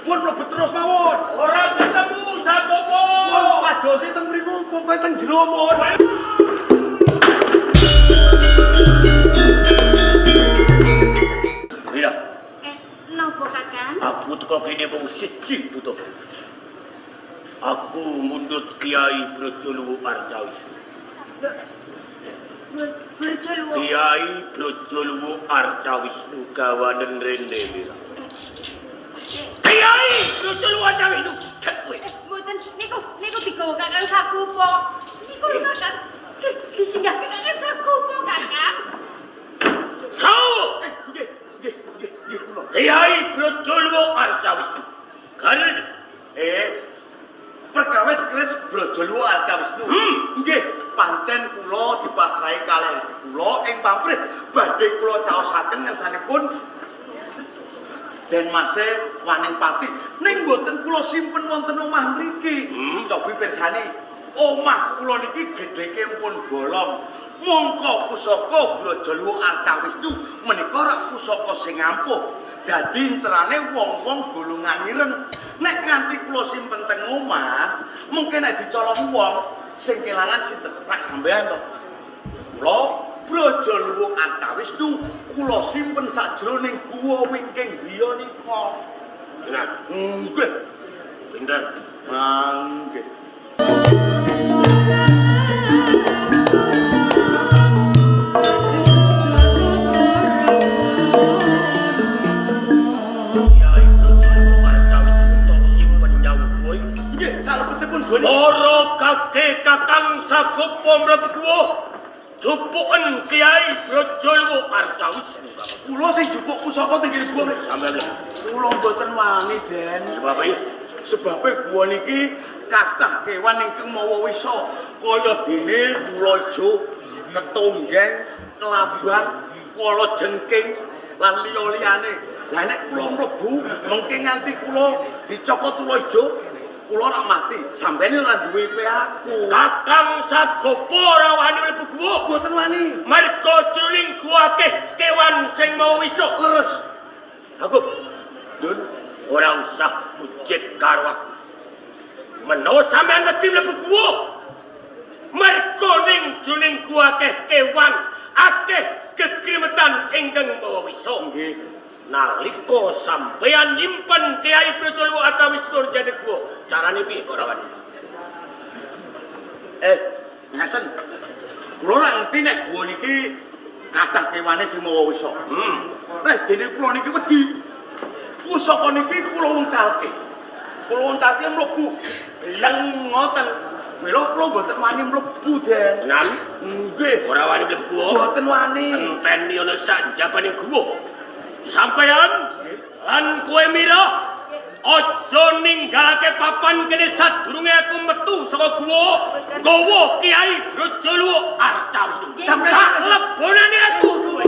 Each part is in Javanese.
Mun mlebet terus mawon. Ora ketemu Sagopo. Mun padose teng mriku pokoke teng jero mun. Mira, Napa Kakang? aku teko kene mung siji butuh. Aku mundhut Kiai Brojoluwu Arcawisnu. Brojoluwu. Kiai Brojoluwu Arcawisnu gawanen rene Mira. Kiai Brojoluwu Arcawisnu. Mboten niku niku digawa Kakang Sagupo. Niku lho Kakang. Disinggahke Kakang Sagupo Kakang. Sau! Nggih, nggih, nggih, nggih kula. Kiai Brojoluwu Arcawisnu. Karena Perkawis keris Brojoluwu Arcawisnu. Nggih, pancen kula dipasrahi kalih adi kula ing pamrih badhe kula caosaken ngersanipun Den Mase Waning Pati. Ning mboten kula simpen wonten omah mriki. Cobi pirsani, omah kula niki gedheke pun bolong. Mongko pusaka Brojoluwu Arcawisnu menika rak pusaka sing ampuh. Dadi incerane wong-wong golongan ireng. Nek nganti kula simpen teng omah, mungkin nek dicolong wong sing kelangan sinten? Rak sampean to. Kula Brojoluwu Arcawisnu kula simpen sajroning guwa wingking griya nika. Tenan, Nggih. pinter. Nggih. Kiai Brojoluwu Arcawisnu tok simpen nyang kowe. Nggih, salebetipun gua niki. Para kakek kakang Sagopo mlebu guwa. Jupuken Kiai Brojoluwu Arcawisnu. Kula sing jupuk pusaka teng kene guwa. Sampeyan lho. Kula mboten wani, Den. Sebab iki Sebabe guwa niki kathah kewan ingkang mawa wisa kaya dene ula ijo, ketonggeng, kelabang, kala jengking lan liya-liyane. Lah nek kula mlebu mengke nganti kula dicokot ula ijo, kula ora mati. Sampeyan ora duwe pe aku. Kakang Sagopo ora wani mlebu guwa. Mboten wani. Mergo jroning guwa akeh kewan sing mawa wisa. Leres. Aku Dun, ora usah bujek karo aku. Menawa sampean wedi mlebu guwa, mergo ning jroning guwa akeh kewan, akeh gegrimetan ingkang mawa wisa. Nggih. Nalika sampean nyimpen Kiai Brojoluwu Arcawisnu jane guwa, carane piye kok ora wani? Ngeten. Kula ora ngerti nek guwa niki kathah kewane sing mawa wisa. Nek dene kula niki wedi. Pusaka niki kula uncalke. Kula uncalke mlebu leng ngoten. Mila kula mboten wani mlebu, Den. Tenan, Nggih, ora wani mlebu guwa. mboten wani. Enteni ana sanjabane guwa. Sampeyan lan kowe Mira aja ninggalake papan kene sadurunge aku metu saka guwa nggawa Kiai Brojoluwu Arcawisnu. Sampeyan Tak lebonane aku kowe.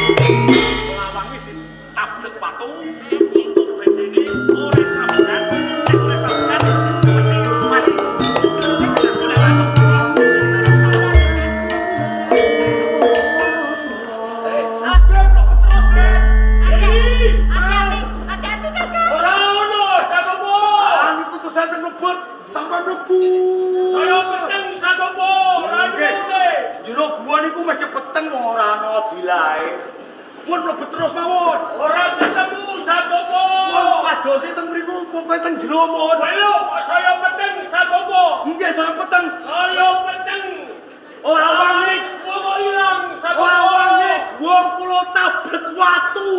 Lawange ditablek watu untuk bendene ora sampeyan, nek ora sampeyan mesti mati. Mlebu terus, Den. Hati-hati, hati-hati Kakang. Ora ono Sagopo. Ah, niku terus saya mlebet, sampeyan mlebu. Saya peteng Sagopo, ora Nggih. ono. Jero guwa niku mesti peteng wong ora ana dilae. Mun mlebet terus mawon. Ora ketemu Sagopo. Mun padose teng mriku pokoke teng jero mun. Lho, kok saya peteng Sagopo. Nggih, saya peteng. Saya peteng. Ora wani, Gua kok ilang Sagopo. ora wani guwa kula tablek watu.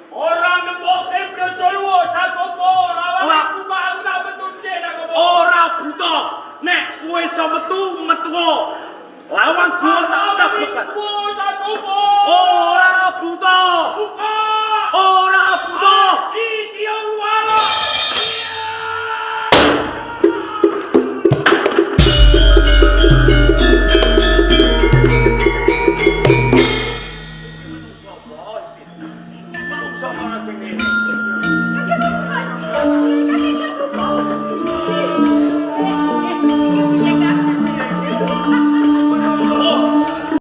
Ora nemboke Brojoluwu Sagopo, ora wani Ora. buka aku tak metu dhewe Sagopo. Ora buta. Nek kowe iso metu, metu. Lawang guwa tak tablek.